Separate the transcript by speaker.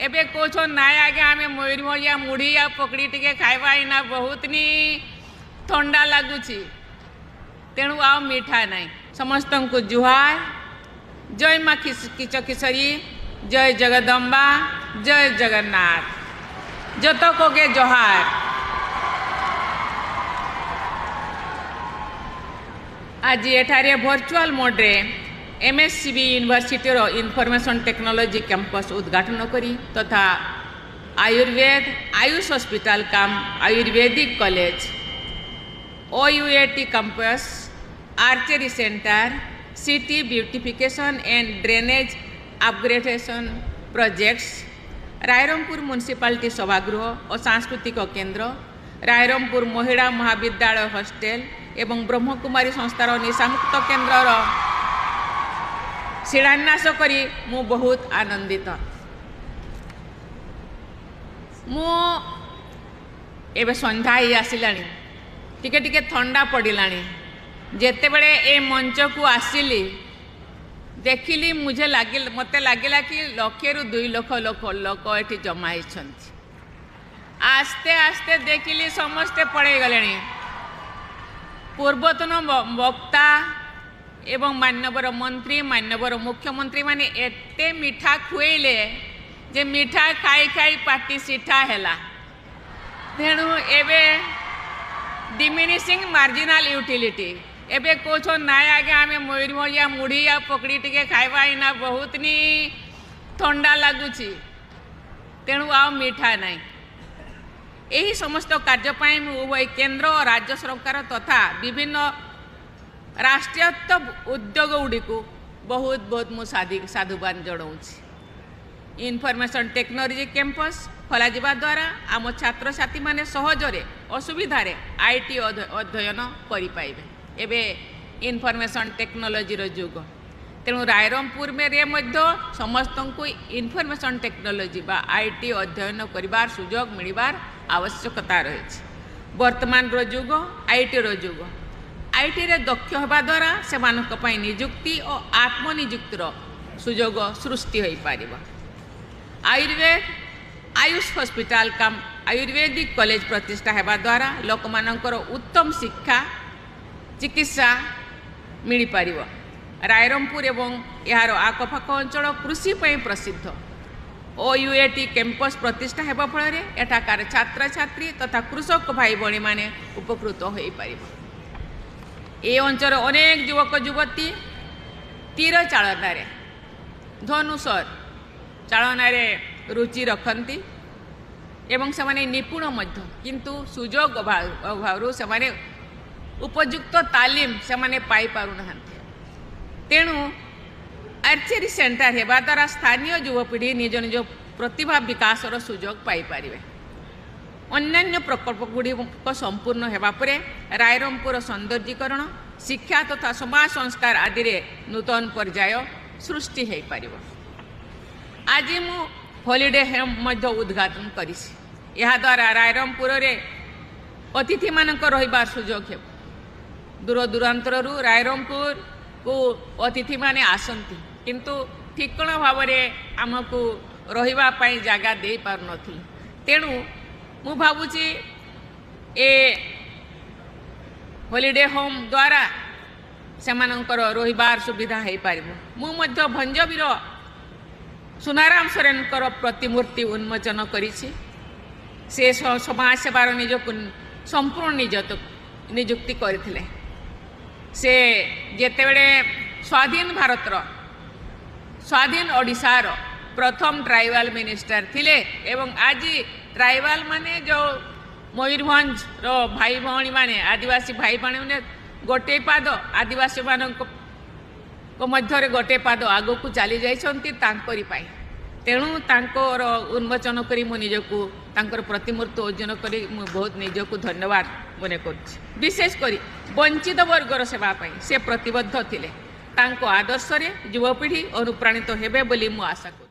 Speaker 1: ଏବେ କହୁଛନ୍ ନାଇଁ ଆଜ୍ଞା, ଆମେ ମୟୂରଭଞ୍ଜିଆ ମୁଢ଼ି ଆଉ ପକଡ଼ି ଟିକେ ଖାଇବା, ଏଇନା ବହୁତ ନି ଥଣ୍ଡା ଲାଗୁଛି, ତେଣୁ ଆଉ ମିଠା ନାହିଁ। ସମସ୍ତଙ୍କୁ ଜୁହାର। ଜୟ ମା କିଚକେଶ୍ୱରୀ, ଜୟ ଜଗଦମ୍ବା, ଜୟ ଜଗନ୍ନାଥ। ᱡᱚᱛᱚ ᱠᱚᱜᱮ ᱡᱚᱦᱟᱨ। ଆଜି ଏଠାରେ ଭର୍ଚୁଆଲ ମୋଡ଼ରେ ଏମ୍ଏସ୍ସିବି ୟୁନିଭର୍ସିଟିର ଇନଫର୍ମେସନ୍ ଟେକ୍ନୋଲୋଜି କ୍ୟାମ୍ପସ୍ ଉଦ୍ଘାଟନ କରି ତଥା ଆୟୁର୍ବେଦ ଆୟୁଷ ହସ୍ପିଟାଲ କାମ୍ ଆୟୁର୍ବେଦିକ college, OUAT campus, archery centre, city beautification and drainage upgradation projects, Rairangpur municipality ସଭାଗୃହ ଓ ସାଂସ୍କୃତିକ କେନ୍ଦ୍ର, ରାଇରଙ୍ଗପୁର ମହିଳା ମହାବିଦ୍ୟାଳୟ ହଷ୍ଟେଲ ଏବଂ ବ୍ରହ୍ମକୁମାରୀ ସଂସ୍ଥାର ନିଶାମୁକ୍ତ କେନ୍ଦ୍ରର ଶିଳାନ୍ୟାସ କରି ମୁଁ ବହୁତ ଆନନ୍ଦିତ। ମୁଁ ଏବେ ସନ୍ଧ୍ୟା ହେଇ ଆସିଲାଣି, ଟିକେ ଟିକେ ଥଣ୍ଡା ପଡ଼ିଲାଣି। ଯେତେବେଳେ ଏ ମଞ୍ଚକୁ ଆସିଲି, ଦେଖିଲି ମୁଝେ ଲାଗିଲା, ମୋତେ ଲାଗିଲା କି ଲକ୍ଷେରୁ 2 ଲକ୍ଷ ଲୋକ ଏଠି ଜମା ହେଇଛନ୍ତି। ଆସ୍ତେ ଆସ୍ତେ ଦେଖିଲି ସମସ୍ତେ ପଳେଇ ଗଲେଣି। ପୂର୍ବତନ ବକ୍ତା ଏବଂ ମାନ୍ୟବର ମନ୍ତ୍ରୀ, ମାନ୍ୟବର ମୁଖ୍ୟମନ୍ତ୍ରୀମାନେ ଏତେ ମିଠା ଖୁଏଇଲେ ଯେ ମିଠା ଖାଇ ଖାଇ ପାଟି ସିଠା ହେଲା। ତେଣୁ ଏବେ ଡିମିନିସିଂ ମାର୍ଜିନାଲ ୟୁଟିଲିଟି। ଏବେ କହୁଛନ୍ ନାଇଁ ଆଜ୍ଞା, ଆମେ ମୟୂରଭଞ୍ଜିଆ ମୁଢ଼ି ଆଉ ପକଡ଼ି ଟିକେ ଖାଇବା, ଏଇନା ବହୁତ ନି ଥଣ୍ଡା ଲାଗୁଛି, ତେଣୁ ଆଉ ମିଠା ନାହିଁ। ଏହି ସମସ୍ତ କାର୍ଯ୍ୟ ପାଇଁ ମୁଁ ଉଭୟ କେନ୍ଦ୍ର ଓ ରାଜ୍ୟ ସରକାର ତଥା ବିଭିନ୍ନ ରାଷ୍ଟ୍ରାୟତ୍ତ ଉଦ୍ୟୋଗ ଗୁଡ଼ିକୁ ବହୁତ ବହୁତ ମୁଁ ସାଧୁବାଦ ଜଣାଉଛି। ଇନଫର୍ମେସନ୍ ଟେକ୍ନୋଲୋଜି କ୍ୟାମ୍ପସ୍ ଖୋଲାଯିବା ଦ୍ୱାରା ଆମ ଛାତ୍ରଛାତ୍ରୀମାନେ ସହଜରେ ଅସୁବିଧାରେ IT ଅଧ୍ୟୟନ କରିପାରିବେ। ଏବେ ଇନଫର୍ମେସନ୍ ଟେକ୍ନୋଲୋଜିର ଯୁଗ, ତେଣୁ ରାଇରଙ୍ଗପୁରରେ ମଧ୍ୟ ସମସ୍ତଙ୍କୁ ଇନଫର୍ମେସନ୍ ଟେକ୍ନୋଲୋଜି ବା IT ଅଧ୍ୟୟନ କରିବାର ସୁଯୋଗ ମିଳିବାର ଆବଶ୍ୟକତା ରହିଛି। ବର୍ତ୍ତମାନର ଯୁଗ ଆଇଟିର ଯୁଗ। ଆଇଟିରେ ଦକ୍ଷ ହେବା ଦ୍ୱାରା ସେମାନଙ୍କ ପାଇଁ ନିଯୁକ୍ତି ଓ ଆତ୍ମନିଯୁକ୍ତିର ସୁଯୋଗ ସୃଷ୍ଟି ହୋଇପାରିବ। ଆୟୁର୍ବେଦ ଆୟୁଷ ହସ୍ପିଟାଲ କାମ୍ ଆୟୁର୍ବେଦିକ କଲେଜ ପ୍ରତିଷ୍ଠା ହେବା ଦ୍ୱାରା ଲୋକମାନଙ୍କର ଉତ୍ତମ ଶିକ୍ଷା, ଚିକିତ୍ସା ମିଳିପାରିବ। ରାଇରଙ୍ଗପୁର ଏବଂ ଏହାର ଆଖପାଖ ଅଞ୍ଚଳ କୃଷି ପାଇଁ ପ୍ରସିଦ୍ଧ। ଓୟୁଏଟି କ୍ୟାମ୍ପସ୍ ପ୍ରତିଷ୍ଠା ହେବା ଫଳରେ ଏଠାକାର ଛାତ୍ରଛାତ୍ରୀ ତଥା କୃଷକ ଭାଇ ଭଉଣୀମାନେ ଉପକୃତ ହୋଇପାରିବ। ଏ ଅଞ୍ଚଳର ଅନେକ ଯୁବକ ଯୁବତୀ ତୀର ଚାଳନାରେ, ଧନୁଶର ଚାଳନାରେ ରୁଚି ରଖନ୍ତି ଏବଂ ସେମାନେ ନିପୁଣ ମଧ୍ୟ, କିନ୍ତୁ ସୁଯୋଗ ଅଭାବରୁ ସେମାନେ ଉପଯୁକ୍ତ ତାଲିମ ସେମାନେ ପାଇପାରୁନାହାନ୍ତି। ତେଣୁ ଆର୍ଚେରୀ ସେଣ୍ଟର ହେବା ଦ୍ୱାରା ସ୍ଥାନୀୟ ଯୁବପିଢ଼ି ନିଜ ନିଜ ପ୍ରତିଭା ବିକାଶର ସୁଯୋଗ ପାଇପାରିବେ। ଅନ୍ୟାନ୍ୟ ପ୍ରକଳ୍ପ ଗୁଡ଼ିକ ସମ୍ପୂର୍ଣ୍ଣ ହେବା ପରେ ରାଇରଙ୍ଗପୁର ସୌନ୍ଦର୍ଯ୍ୟକରଣ, ଶିକ୍ଷା ତଥା ସମାଜ ସଂସ୍କାର ଆଦିରେ ନୂତନ ପର୍ଯ୍ୟାୟ ସୃଷ୍ଟି ହୋଇପାରିବ। ଆଜି ମୁଁ ହଲିଡେ ହୋମ୍ ମଧ୍ୟ ଉଦ୍ଘାଟନ କରିଛି। ଏହାଦ୍ୱାରା ରାଇରଙ୍ଗପୁରରେ ଅତିଥିମାନଙ୍କ ରହିବାର ସୁଯୋଗ ହେବ। ଦୂର ଦୂରାନ୍ତରରୁ ରାଇରଙ୍ଗପୁରକୁ ଅତିଥିମାନେ ଆସନ୍ତି, କିନ୍ତୁ ଠିକଣା ଭାବରେ ଆମକୁ ରହିବା ପାଇଁ ଜାଗା ଦେଇପାରୁନଥିଲେ। ତେଣୁ ମୁଁ ଭାବୁଛି ଏ ହଲିଡେ ହୋମ୍ ଦ୍ୱାରା ସେମାନଙ୍କର ରହିବାର ସୁବିଧା ହୋଇପାରିବ। ମୁଁ ମଧ୍ୟ ଭଞ୍ଜବୀର ସୁନାରାମ ସୋରେନଙ୍କର ପ୍ରତିମୂର୍ତ୍ତି ଉନ୍ମୋଚନ କରିଛି। ସେ ସମାଜ ସେବାର ନିଜକୁ ସମ୍ପୂର୍ଣ୍ଣ ନିଯୁକ୍ତି କରିଥିଲେ। ସେ ଯେତେବେଳେ ସ୍ୱାଧୀନ ଭାରତର, ସ୍ୱାଧୀନ ଓଡ଼ିଶାର ପ୍ରଥମ ଟ୍ରାଇବାଲ ମିନିଷ୍ଟର ଥିଲେ ଏବଂ ଆଜି ଟ୍ରାଇବାଲ ମାନେ ଯେଉଁ ମୟୂରଭଞ୍ଜର ଭାଇ ଭଉଣୀମାନେ, ଆଦିବାସୀ ଭାଇ ଭଉଣୀମାନେ ଗୋଟିଏ ପାଦ, ଆଦିବାସୀମାନଙ୍କ ମଧ୍ୟରେ ଗୋଟିଏ ପାଦ ଆଗକୁ ଚାଲି ଯାଇଛନ୍ତି ତାଙ୍କରି ପାଇଁ। ତେଣୁ ତାଙ୍କର ଉନ୍ମୋଚନ କରି ମୁଁ ନିଜକୁ, ତାଙ୍କର ପ୍ରତିମୂର୍ତ୍ତି ଅର୍ଜନ କରି ମୁଁ ବହୁତ ନିଜକୁ ଧନ୍ୟବାଦ ମନେ କରୁଛି। ବିଶେଷ କରି ବଞ୍ଚିତ ବର୍ଗର ସେବା ପାଇଁ ସେ ପ୍ରତିବଦ୍ଧ ଥିଲେ। ତାଙ୍କ ଆଦର୍ଶରେ ଯୁବପିଢ଼ି ଅନୁପ୍ରାଣିତ ହେବେ ବୋଲି ମୁଁ ଆଶା କରୁଛି।